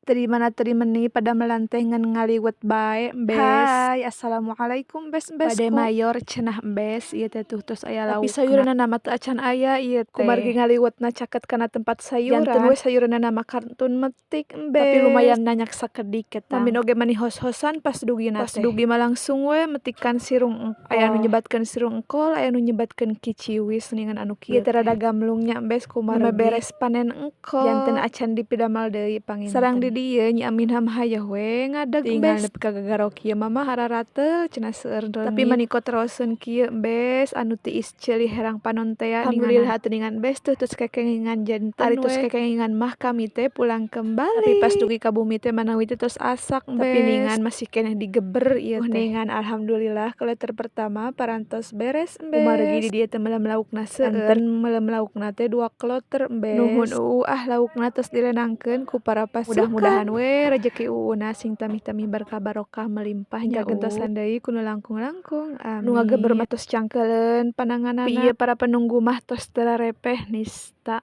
Teu di mana teu di meni padamelan teh ngan ngaliwet bae, Embes. Hai, assalamualaikum embes-embesku. Bade mayor cenah, embes, ieu teh tuh tos aya Tapi laukna. Sayuranana mah teu acan aya ieu teh. Kumargi ngaliwetna caket kana tempat sayuran. Janten we sayuranana mah kantun metik, embes. Tapi lumayan nanyak sakedik ketang. Mamin oge mani hos-hosan pas dugina Pas teh. dugi mah langsung we metikan sirung engkol. Aya nu nyebatkeun sirung engkol, aya nu nyebatkeun kiciwis geuningan anu kieu Ieu teh rada gamlung nya, embes, kumargi Nembe beres panen engkol. Janten acan dipidamel deui panginten. Sareng di dieu Nyi Aminah mah hayoh we ngadeg, Tinggal embes. Nepi ka gagaro kieu mah hararateul cenah seueur Tapi reungit. Mani koteroseun kieu, embes, anu tiis ceuli herang panon tea. Alhamdulillah atuh ningan, embes, tuh tos kakengingan janten Ari tos we. Kakengingan mah kami teh pulang kembali. Tapi pas dugi ka bumi teh manawi teh tos asak, embes. Tapi ningan masih keneh digeber ieu teh. Ningan alhamdulillah kloter pertama parantos beres, embes. Kumargi di dieu teh meulem laukna seueur. Janten meulem laukna teh dua kloter, embes. Nuhun uu ah, laukna tos dilenangkeun ku para pasukan. Mudah-mudahan we rejeki uuna sing tamih-tamih berkah barokah melimpah nya, Hingga gentosan deui ku nu langkung-langkung, amin. Nu ngageber mah tos cangkeuleun pananganana. Tapi ieu para penunggu mah tos teu rarepeh nista.